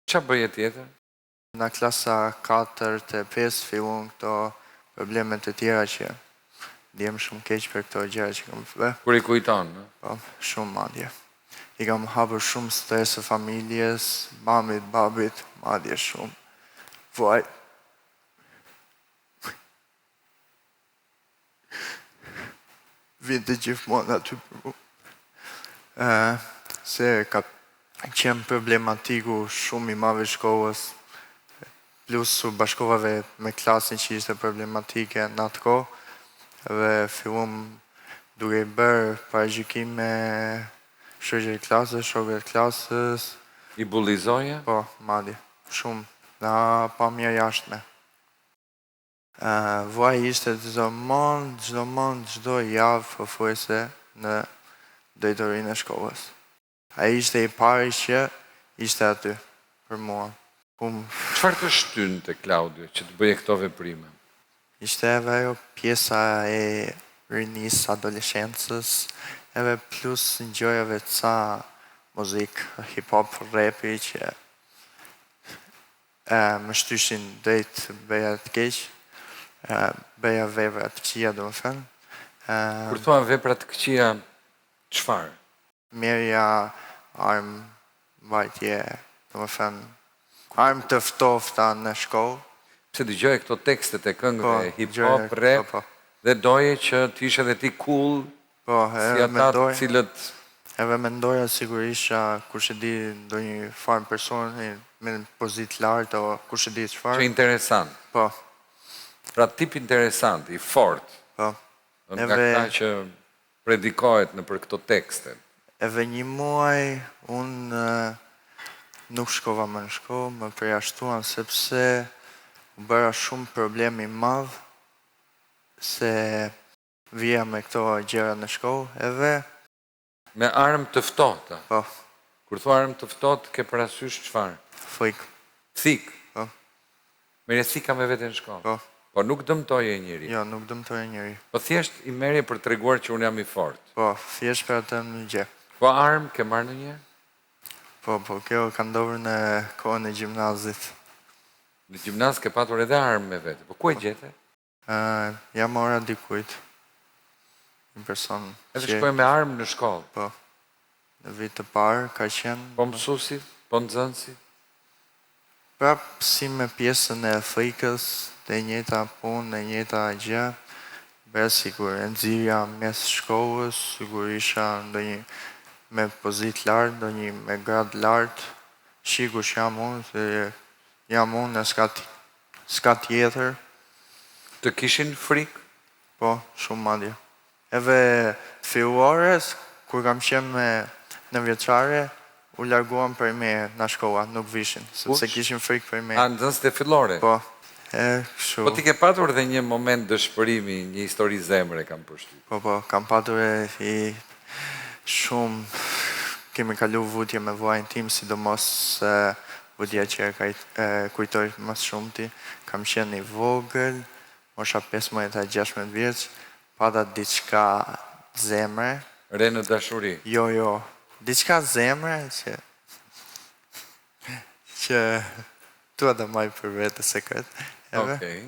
Ça bëje tjetër? Në klasa 4 të 5 fillun këto problemet e tjera që ndihem shumë keq për këto gjëra që kam bë. Kur i kujton, ë? Po, shumë madje. I kam hapur shumë stres familjes, mamit, babit, madje shumë. Vuaj. Vinte gjithmonë aty për mu. Se ka qenë problematiku shumë i madh i shkollës, plus u bashkova dhe me klasën që ishte problematike në atë kohë, dhe fillum duke i bërë paragjykime shoqëve të klasës, shokëve të klasës. I bullizoje? Po, madje, shumë, nga pamja jashtme. Vuaj ishte çdo mond, çdo mond, çdo javë pothuajse në drejtorinë e shkollës. Ai ishte i pari që ishte aty për mua. Çfarë të shtynte Klaudio që të bëje këto veprime? Ishte edhe ajo pjesa e rinisë, adoleshencës, edhe plus ngjojave ca muzikë hip hop, rapi që më shtyshin drejt bëja të keq, bëja vepra të këqija domethënë. Kur thua vepra të këqija, çfarë? Merrja armë mbajtje, domethënë armë të ftofta në shkollë. Pse dëgjoje këto tekstet e këngëve hip hop, rap dhe doje që të ishe dhe ti cool Po, si edhe ata të mendoja, cilët edhe mendoja sikur isha kush e di ndonjë farë personi me pozitë lartë o kush e di Që çfarë. interesant. Po. Pra tip interesant, i fortë. Po. Nga Edhe këta që predikohet nëpër këto tekste. Edhe një muaj unë nuk shkova më në shkollë, më përjashtuan sepse u bëra shumë problem i madh se vija me këto gjëra në shkollë edhe Me armë të ftohta. Po. Kur thua armë të ftohtë, ke parasysh çfarë? Thikë. Thikë. Po. Merrje thika me vete në shkollë. Po. Po nuk dëmtoje njeri. Jo, nuk dëmtoje njeri. Po thjesht i merrje për të treguar që unë jam i fortë. Po, thjesht për atë një gjë. Po armë ke marrë ndonjëherë? Po, po, kjo ka ndodhur në kohën e gjimnazit. Në gjimnaz ke patur edhe armë me vete. Po ku e gjete? Ia mora dikujt. Një person Edhe që shkoje me armë në shkollë. Po. Në vit të parë ka qenë. Po mësuesit, po nxënësit? Prap si me pjesën e thikës, e njëjta punë, e njëjta gjë, bëja sikur e nxirja mes shkollës, sikur isha ndonjë me pozitë lartë, ndonjë me gradë lartë, shih kush jam unë, se jam unë e s'ka S'ka tjetër. Të kishin frikë? Po, shumë madje. Edhe të fillores, kur kam qenë me në vjeçare, u larguan prej meje nga shkolla, nuk vishin, sepse Kush? kishin frikë prej meje. A, nxënësit e fillores? Po, e kështu. Po ti ke patur dhe një moment dëshpërimi, një histori zemre kam përshtypjen. Po, po, kam patur e i shumë kemi kalu vujtje me vëllain tim, sidomos Vujtja që e kujtoj më së shumti, kam qenë i vogël, mosha 15 a 16 vjeç, pata diçka zemre. Re në dashuri. Jo, jo, diçka zemre që që dua ta mbaj për vete sekret. Edhe Okej.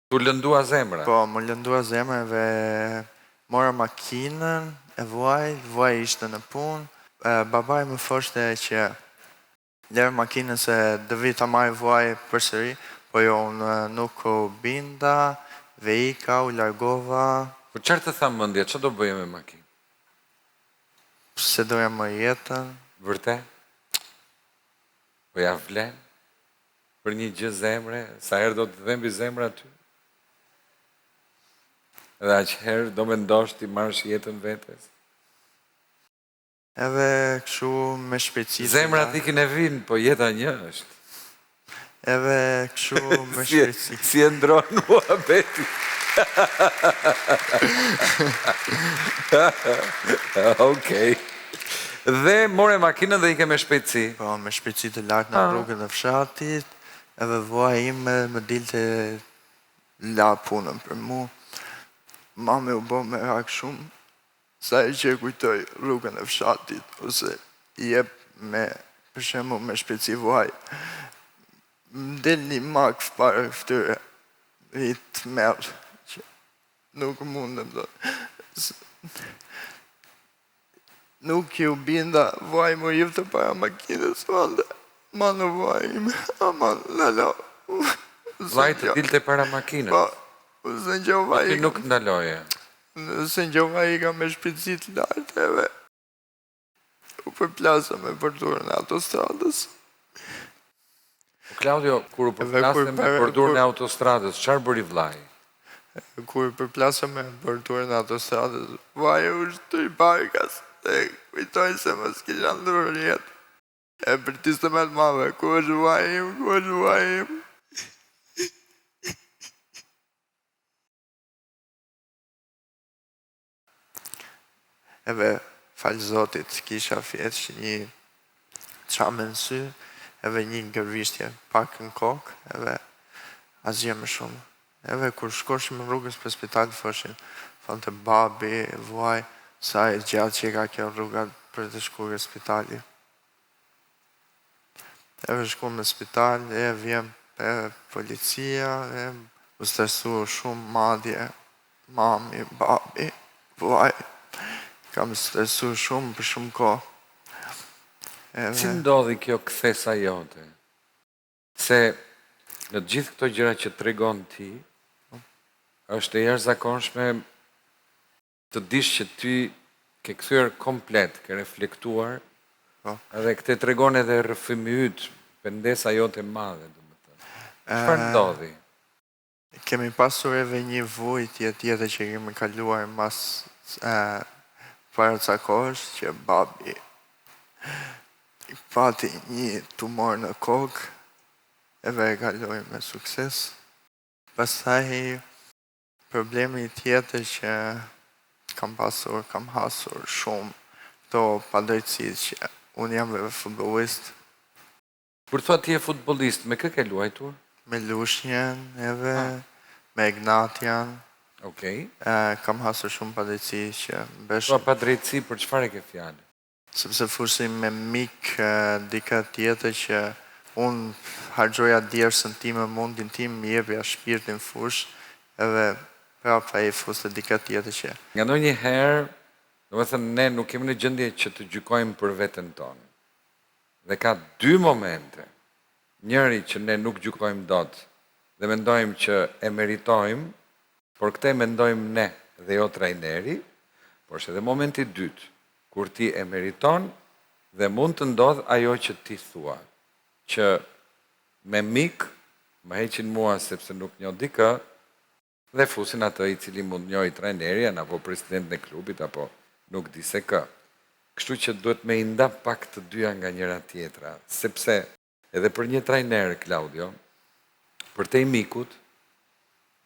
T'u lëndua zemra. Po, m'u lëndua zemra dhe mora makinën e vëllait, vëllai ishte në punë, babai më thoshte që Lëre makinën se do vi ta marrë vëllai përsëri, po jo unë nuk u binda dhe ika, u largova. Po çfarë të tha mendja, ça do bëje me makinë? S'e doja më jetën. Vërtet? Po ja vlen? Për një gjë zemre, sa herë do të dhembi zemra ty? Dhe aq herë do mendosh t'i marrësh jetën vetes? Edhe kështu me shpejtësi të Zemrat lartë. ikin e vijnë, po jeta një është. Edhe kështu me shpejtësi. Si e ndron muhabetin. Okej. Dhe more makinën dhe ike me shpejtësi. Po, me shpejtësi të lartë në rrugën e fshatit, edhe vëllai im më dilte la punën për mu. Mami u bë merak shumë, Sa herë që e kujtoj rrugën e fshatit ose i jep me për shembull me shpejtësi vëllai. Më del një makth para fytyre, një tmerr që nuk mundem dot. Nuk iu binda, vllai më hidhte para makinës, thoshte, aman o vllai im, aman, ndalo. Vllai të dilte para makinës? Po, unë s'e ngjova Po ti nuk ndaloje? S'e ngjova ika me shpejtësi të lartë edhe u përplasa me bordurën e autostradës. Po Klaudio, kur u përplase me bordurën e autostradës, çfarë bëri vllai? Kur u përplasa me bordurën e autostradës, vllai u shtri barkas dhe kujtoj se mos kisha ndërruar jetë. E bërtiste me të madhe, ku është vllai im, ku është vllai im? Edhe falë Zotit kisha thjesht një çame në sy edhe një gërvishtje pak në kokë edhe asgjë më shumë. Edhe kur shkoshim rrugës për spital thoshin, thonte babi, vllai, sa e gjatë që ka kjo rruga për të shkuar ke spitali. Edhe shkuam në spital, e vjen edhe policia, e u stresu shumë madje, mami, babi, vllai, kam stresu shumë për shumë kohë. Edhe... Si ndodhi kjo kthesa jote? Se në të gjithë këto gjëra që tregon ti, është e jashtëzakonshme Të dish që ti ke kthyer komplet, ke reflektuar, Po. edhe këtë e tregon edhe rrëfimi yt, pendesa jote e madhe, domethënë. Çfarë ndodhi? Kemi pasur edhe një vujtje tjetër që kemi kaluar mas para ca kohësh që babi pati një tumor në kokë edhe e kaloi me sukses. Pastaj Problemi tjetër që kam pasur, kam hasur shumë këto padrejtësitë që unë jam edhe futbollist. Kur thua ti je futbollist, me kë ke luajtur? Me Lushnjën edhe me Egnatian. Okej. Kam hasur shumë padrejtësi që mbesh. Thua padrejtësi për çfarë e ke fjalën? Sepse fusin me mik dikë tjetër që unë harxhoja djersën time, mundin tim, jepja shpirtin n'fushë edhe prapë ai fuste dikë tjetër që. Nga ndonjëherë, domethënë ne nuk jemi në gjendje që të gjykojmë për veten tonë. Dhe ka dy momente, njëri që ne nuk gjykojmë dot dhe mendojmë që e meritojmë, por këtë e mendojmë ne dhe jo trajneri, por është edhe momenti i dytë, kur ti e meriton dhe mund të ndodhë ajo që ti thua, që me mik më heqin mua sepse nuk njoh dikë dhe fusin atë i cili mund të njohë trajnerin apo presidentin e klubit apo nuk di se kë. Kështu që duhet me i nda pak të dyja nga njëra tjetra, sepse Edhe për një trajner, Klaudio, përtej mikut,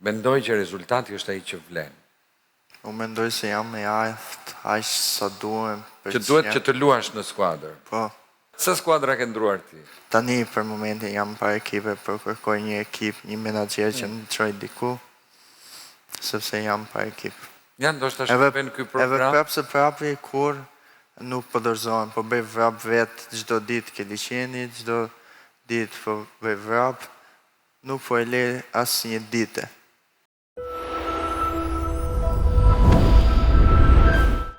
mendoj që rezultati është ai që vlen. Unë mendoj se jam i aftë aq sa duhen për Që duhet që të luash në skuadër. Po. Sa skuadra ke ndruar ti? Tani për momentin jam pa ekipe, po kërkoj një ekip, një menaxher që më çojë diku, sepse jam pa ekip. Ja, ndoshta shërben ky program. Edhe prapë se prapi kurrë nuk po dorëzohem, po bëj vrap vetë çdo ditë ke liqeni, çdo ditë po bëj vrap, nuk po e le asnjë dite.